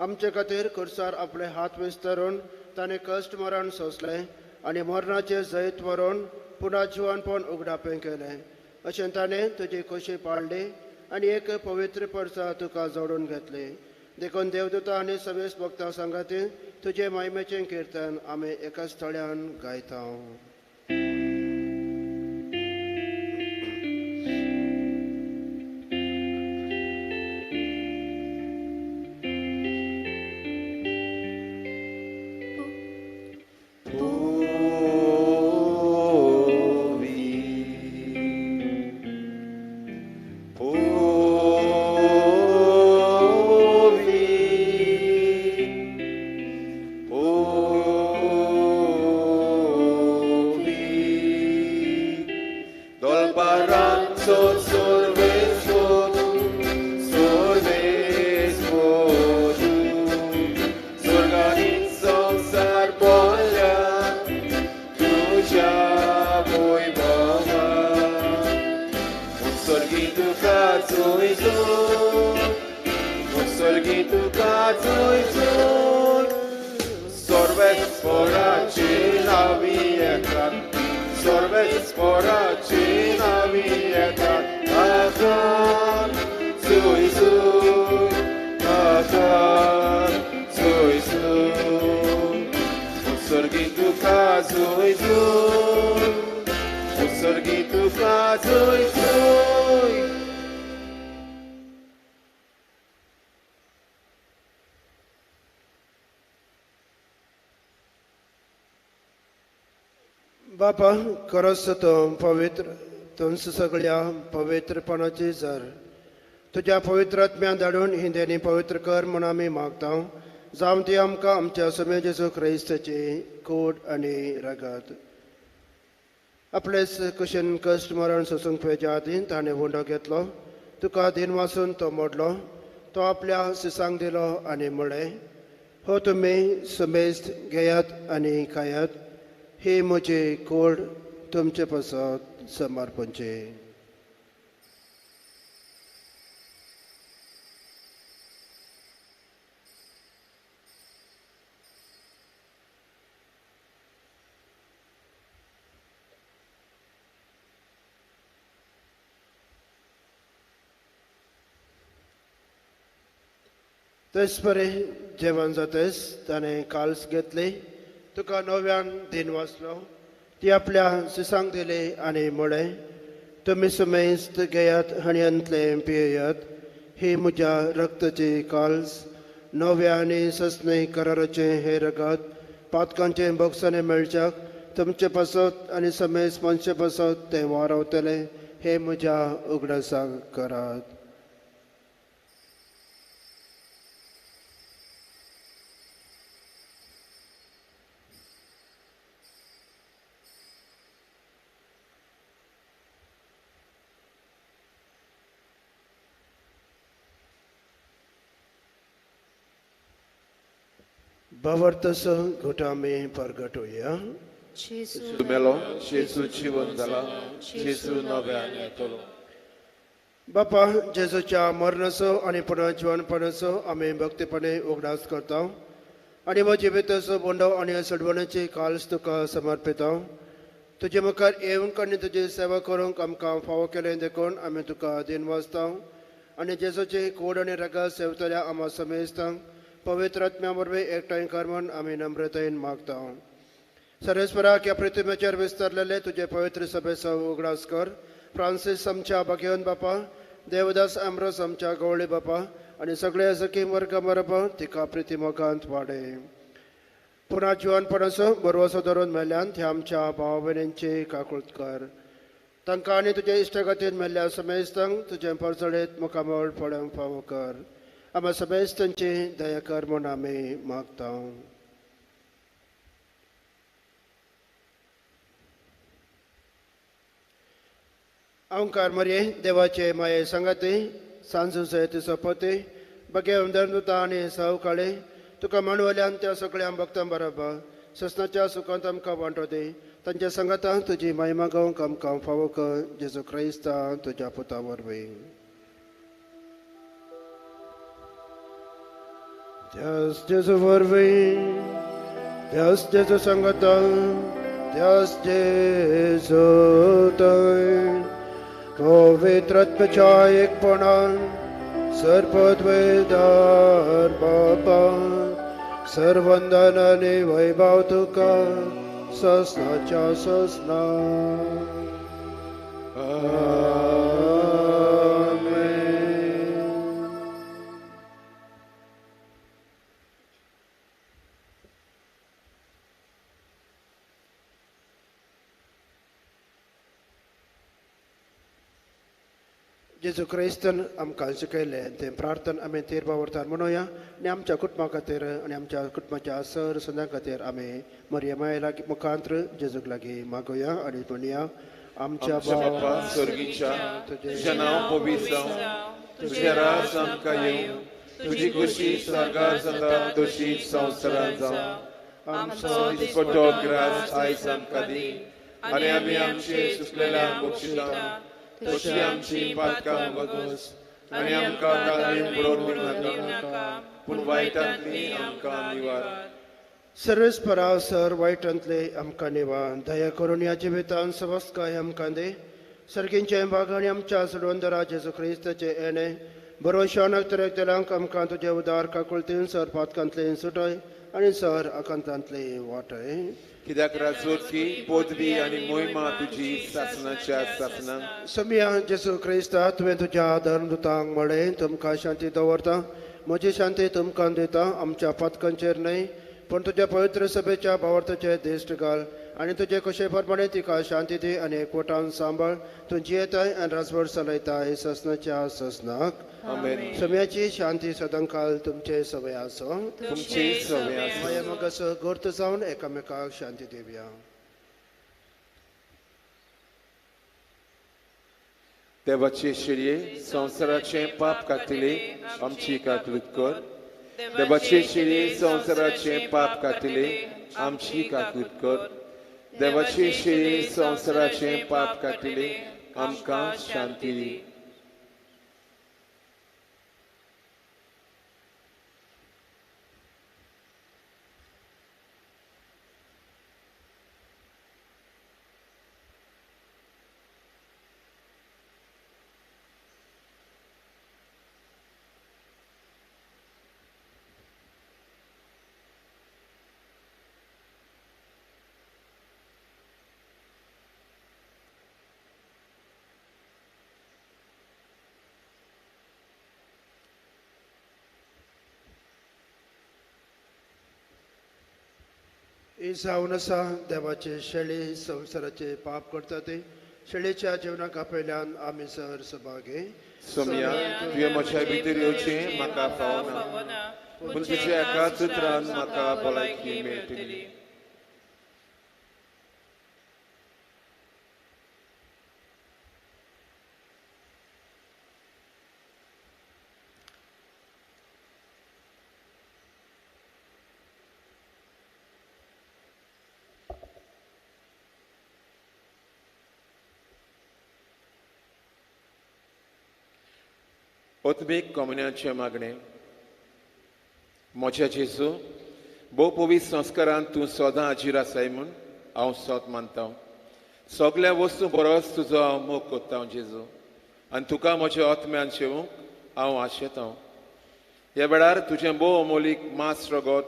आमचे खातीर खुर्सार आपले हात विस्तरून ताणें कश्ट मरण सोंसलें आनी मरणाचें जैत व्हरून पुना जिवनपण उगडापें केलें. अशें ताणें तुजी खोशी पाळ्ळी आनी एक पवित्र परसा तुका जोडून घेतली. देखून देवदूता आनी सवेस भक्तां सांगाती तुजे महिमेचें किर्तन आमी एकाच थळ्यान गायता. बापा, खरोच तूं पवित्र, तूंच सगळ्या पवित्रपणाची जर तुज्या पवित्र आत्म्यान धाडून ही देणी पवित्र कर म्हूण आमी मागता. जावं ती आमकां आमच्या समे जेजू क्रिस्ताची कूड आनी रगत. आपलेच कुशीन कश्ट मरण सोसूंक पेच्या आदीं ताणें उंडो घेतलो, तुका दिन वासून तो मोडलो, तो आपल्या सिसांक दिलो आनी म्हळें, हो तुमी समेस्त घेयात आनी खायात, ही म्हजी कूड तुमचे पासत समर्पणची. तेच परी जेवण जातेच ताणें काल्स घेतली, तुका नव्यान दिन वाचलो, ती आपल्या सिसांक दिली आनी म्हळें, तुमी सुमेस्त घेयात आनी अंतलें पियेयात, ही म्हज्या रक्ताची काल्स, नव्या आनी सस्ने कराराचें हें रगत पातकांचें भोगसणें मेळच्याक तुमचे पासत आनी समेस्त मनशे पासत तें वारवतलें, हें म्हज्या उगडासाक करात. भावार्थाचो घोटो आमी परगट होया. जेजू मेलो, जेजू जिवन जाला, जेजू नव्यान येतलो. बापा, जेजूच्या मरणाचो आनी पुनर्जिवनपणाचो आमी भक्तीपणे उगडास करता आनी हो जिविताचो बोंडो आनी सडवण्याची काल्स तुका समर्पिता. तुजे मुखार येवंक आनी तुजी सेवा करूंक आमकां फावो केलें देखून आमी तुका दिनवासता आनी जेजूची कोड आनी रगत सेवतल्या आमा समेस्तांक पवित्र आत्म्या वरवीं एकठांय कर म्हूण आमी नम्रतायेन मागता. सर्वेस्पराक ह्या पृथ्वीचेर विस्तारलेले तुजे पवित्र सभेचो उगडास कर. फ्रांसीस आमच्या भाग्यवंत बापा, देवदास आम्रोस आमच्या गवळी बापा आनी सगळे जखीम वर्गा बरोबर तिका प्रिती मोगांत वाडय. पुना जिवनपणाचो बरवसो धरून मेल्ल्यान ह्या आमच्या भाव भयणींची काकूळत कर. तांकां आनी तुजे इश्टागतीन मेल्ल्या समेस्तांक तुजें परजळीत मुखामळ पळोवंक फावो कर. आमच्या समेस्तांची दया कर म्हूण आमी मागता. ओंकार मरये देवाचे माये सांगाती सांजूचे तिचो पती बगे धर्मदूता आनी सावकाळे तुका मांडवल्यान त्या सगळ्या भक्तां बरोबर ससनाच्या सुखांत आमकां वांटो दी. तांच्या सांगाता तुजी मायमा गावंक आमकां फावो कर जेजू क्रायस्ता तुज्या पुता वरवीं. त्यास जेजू वरवीं, त्यास जेजू सांगाता, त्यास जेजू थंय पवित्र आत्म्याच्या एकपणान सर्वपद्वेदार बापा सर्वंदन आनी वैभव तुका ससनाच्या ससना. आमेन. जेजू क्रिस्तान आमकां शिकयलें तें प्रार्थन आमी तेरपा व्हरतात म्हणुया आनी आमच्या कुटुंबा खातीर आनी आमच्या कुटुंबाच्या सर संदां खातीर आमी मरिया माये लागीं मुखांत्र जेजूक लागीं मागोया आनी म्हणया. आमच्या बापा स्वर्गीच्या, तुजें नांव पवित्र जावं, तुजें राज आमकां येवं, तुजी खुशी स्वर्गार जाता तशी संवसारांत जावं. आमचो दिसपट्टो ग्रास आयज आमकां दी आनी आमी आमचे सुकलेल्या बक्षिता तशी आमची पातकां बगस आनी आमकां तांणी बुडोवन दिवनाका, पूण वायटांतली आमकां निवार. सर्वेस्परा सर वायटांतले आमकां निवार. दया करून ह्या जिवितान सवस्काय आमकां दी. सर्गींचे भाग आनी आमच्या सोडवंदरा जेजू क्रिस्ताचे येणे भरोशान तरेकतरांक आमकां तुजे उदार काकुळतीन सर पातकांतले सुटय आनी सर आकांतांतले वाटय. कित्याक राजवटकी पदवी आनी मोहिमा तुजी सासनाच्या सासना. समिया जेजू क्रिस्ता, तुवें तुज्या धर्मदूतांक म्हळें, तुमकां शांती दवरता, म्हजी शांती तुमकां दिता. आमच्या पातकांचेर न्हय पूण तुज्या पवित्र सभेच्या भावार्थाचेर दिश्ट घाल आनी तुजे कशे प्रमाणे तिका शांती दी आनी एकवटान सांबाळ. तूं जियेताय आनी राजवट चलयताय ससनाच्या ससनाक. आमेन. सम्याची शांती सदांकाल तुमचे सवय आसो. तुमची सवय आसो. माया मोगाचो गर्त जावन एकामेकाक शांती दिवया. देवाचे शिरये संवसाराचें पाप कातले आमची काकलूत कर. देवाचे शिरये संवसाराचें पाप कातले आमची काकलूत कर. देवाचे शिरये संवसाराचें पाप कातले आमकां शांती दी. ही जावन आसा देवाचे शेळी संवसाराचे पाप करता ते शेळीच्या जेवणाक आपयल्यान आमी सर सभागे. सोमया, तुवें म्हज्या भितर येवचें म्हाका फावना, पूण तुज्या एकाच उतरान म्हाका भलायकी मेळटली. ओतबीक कोमुन्याचें मागणें. म्हज्या जेजू, भोव पवित्र संस्कारान तूं सदां हाजीर आसाय म्हूण हांव सत मानता. सगल्या वस्तू बरोच तुजो हांव मोग कोत्ता जेजू, आनी तुका म्हज्या आत्म्यान शेवूंक हांव आशेता. ह्या वेळार तुजें भोव अमोलीक मांस रगत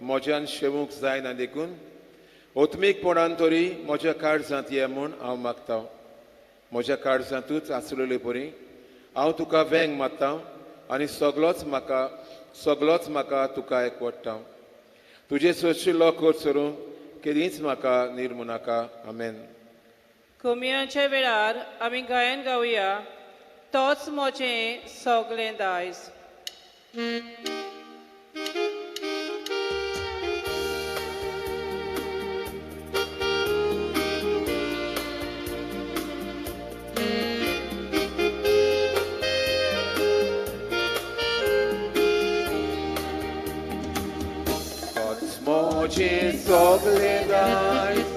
म्हज्यान शेवूंक जायना देखून ओत्मीकपणान तरी म्हज्या काळजांत ये म्हूण हांव मागता. म्हज्या काळजांतूच आसलेले परी हांव तुका वेंग मारता आनी सगलोच म्हाका तुका एकवडटा. तुजें सोशिल्लो खर्च करूंक केदींच म्हाका निर्मू नाका. आमेन. कमयांच्या वेळार आमी गायन गावया, तोच म्हजें सगळें दायज. म्हजें सगळें दायज,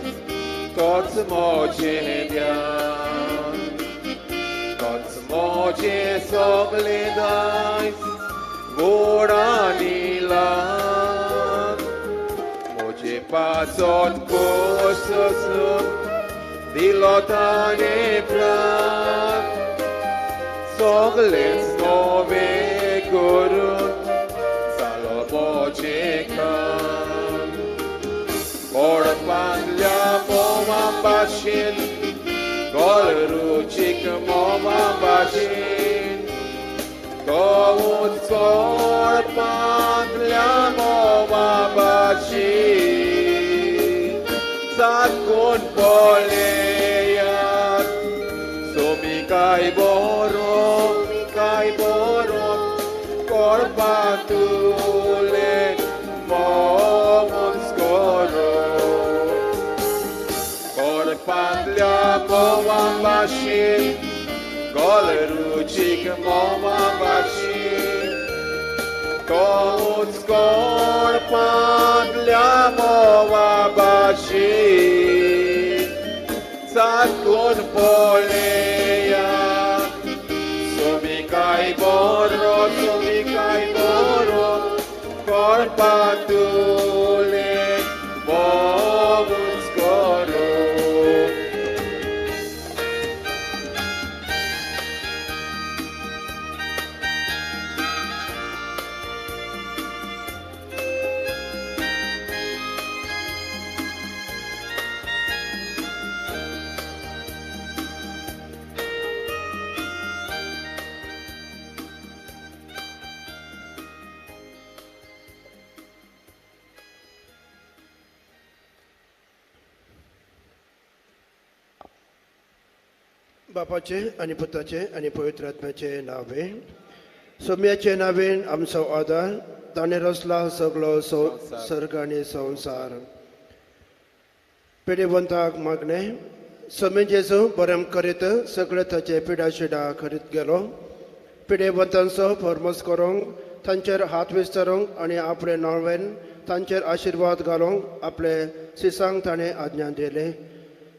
तोच म्हजें ध्यान, तोच म्हजें सगळें दायज, व्हड आनी ल्हान. म्हजे पासत खोस सोसून दिलो ताणें प्राण, सगळेंच नवें करून जालो म्हजें काम. कोडपांतल्या म्होंवा भाशेन, गोल रुचीक म्होंवा भाशेन, तोच कोडपांतल्या म्होंवा भाशेन साकून पळयात. सोमी काय बरो, काय बरो कोडपांतुलें म्होंवूच करो. कोडपांतल्या म्होंवा भाशेन, गोल रुचीक म्होंवा भाशेन, तोच कोडपांतल्या म्होंवा भाशेन साकून पळयात. सोमी काय बरो, सोमी काय बरो कोडपांतुलें म्होंवूच करो. बापाचे आनी पुताचे आनी पवित्र आत्म्याचे नावे. सोम्याचे नावेन आमचो आदार, ताणें रचला सगलो सर्ग आनी संवसार. पिडेवंताक मागणें. सोमे जेजू बरें करीत सगळे ताचे पिडा शिडा करीत गेलो. पिडेवंतांचो फर्मस करूंक, तांचेर हात विस्तारूंक आनी आपले नांवेन तांचेर आशिर्वाद घालूंक आपले सिसांक ताणें आज्ञा दिले.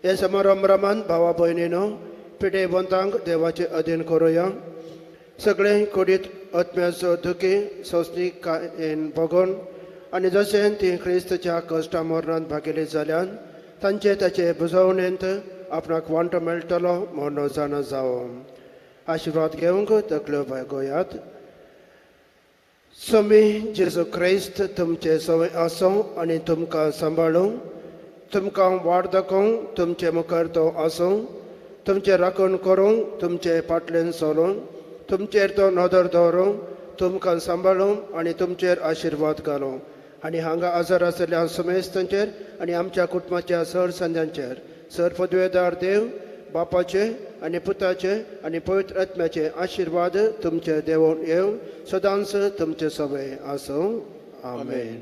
हे समारंभमान भावा भयणीनो पिडेवंतांक देवाचे अधीन करुया. सगळे कुडीत आत्म्याचो दुखी सोंसणीकायेन भोगून आनी जशें ती क्रिस्तच्या कश्टा मरणांत भागिल्ली जाल्यान तांचे ताचे बुजवणेंत आपणाक वांटो मेळटलो म्हूण जाणा जावं. आशिर्वाद घेवंक तकल्यो बाळगयात. स्वामी जेजू क्रिस्त तुमचे सवय आसूं आनी तुमकां सांबाळूं, तुमकां वाट दाखोवं, तुमचे मुखार तो आसूं, तुमचें राखण करूंक, तुमचे फाटल्यान चलोवंक, तुमचेर तो नदर दवरूंक, तुमकां सांबाळूंक आनी तुमचेर आशिर्वाद घालूं. आनी हांगा आजार आशिल्ल्या समेस्तांचेर आनी आमच्या कुटुंबाच्या सर संद्यांचेर सर पदवेदार देव बापाचे आनी पुताचे आनी पवित्र आत्म्याचे आशिर्वाद तुमचे देवून येवं, सदांच तुमचे सवय आसूं. आमेन.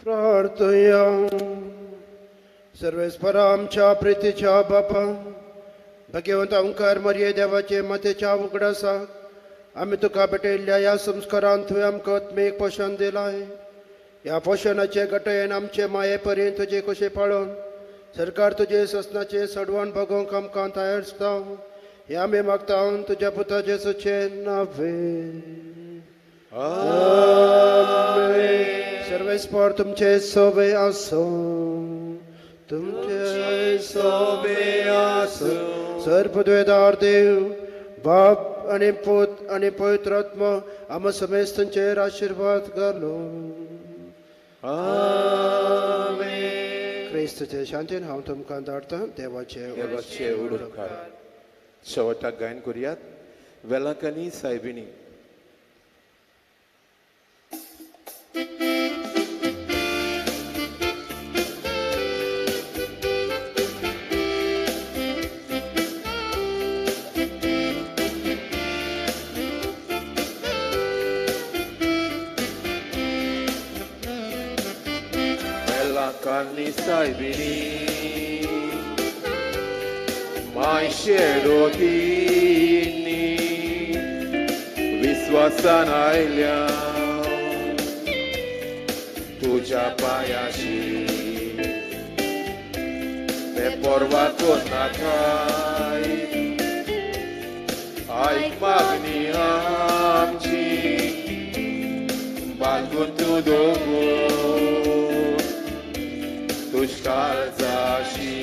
प्रार्थया. सर्वेस्परा आमच्या प्रितीच्या बापा, भगवंत ओंकार मरिये देवाचे मातेच्या उगडासाक आमी तुका भेटयल्ल्या ह्या संस्कारान तुवें आमकां आत्मीक पोशण दिलां. ह्या पोशणाचे गटयेन आमचे माये परी तुजे कशें पाळोवन सरकार तुजे ससनाचे सडवण भोगोवंक आमकां तयार जावं हे आमी मागता तुज्या पुता जेजूचे नांवे. आमेन. सर्वेस्पर तुमचे सोबे आसूं, तुमचे सोबे आसूं. सर्वद्वेदार देव बाप आनी पूत आनी पवित्र आत्मा आमा समेस्तांचेर आशिर्वाद घालो. आमेन. क्रिस्तचे शांतीन हांव तुमकां धाडटा. देवाचे देवाचे उडकार. शेवटाक गायन करुयात वेलांकनी सायबिणी. वेलांकनी सायबिणी मायशे रोतीनी विस्वासान आयल्या तुज्या पांयाशी, ते पर्वा कोन्नाकाय आयक मागणी आमची, बांदून तूं दवर तुश्काळजाशी.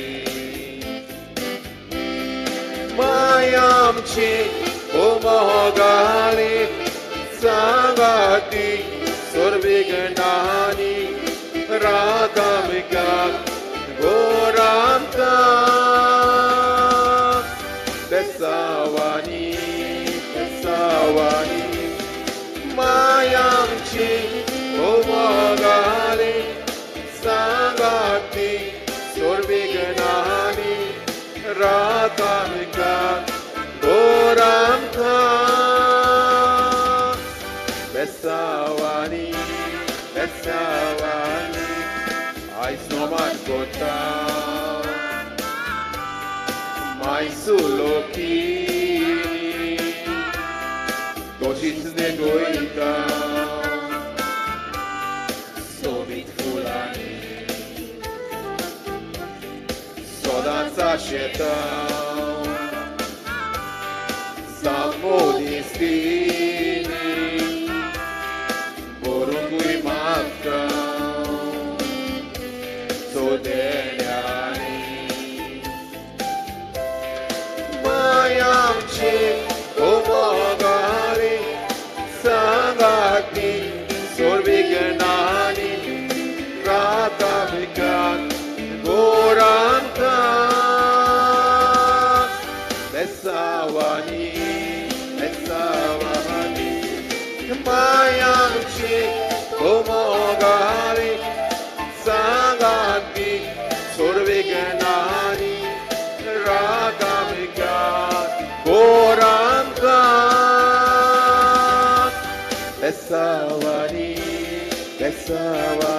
माय आमची ओ मोगाली सांगाती सोर्विगणानी रागामिका गोरामका बेसावानी बेसावानी. माय आमची ओ मोगाली सांगाती सोर्विगणानी रागामिका गोरामका बेसावानी बेसावानी. आयज नोमान कोता मायसुलोकी तशीच नेगोयता सोबीत फुलांनी सदांच आशेता सामो दिसतीनी बरोवंकूय मागता सोदेण्यानी. माय आमची ओ मोगाली सांगाती सोर्विगणानी राताभिकात गोरांका बेसावानी बेसावानी. माय आमची ओ मोगाली सांगाती सोर्विगणानी रागामिकात गोरांका बेसावानी बेसावानी.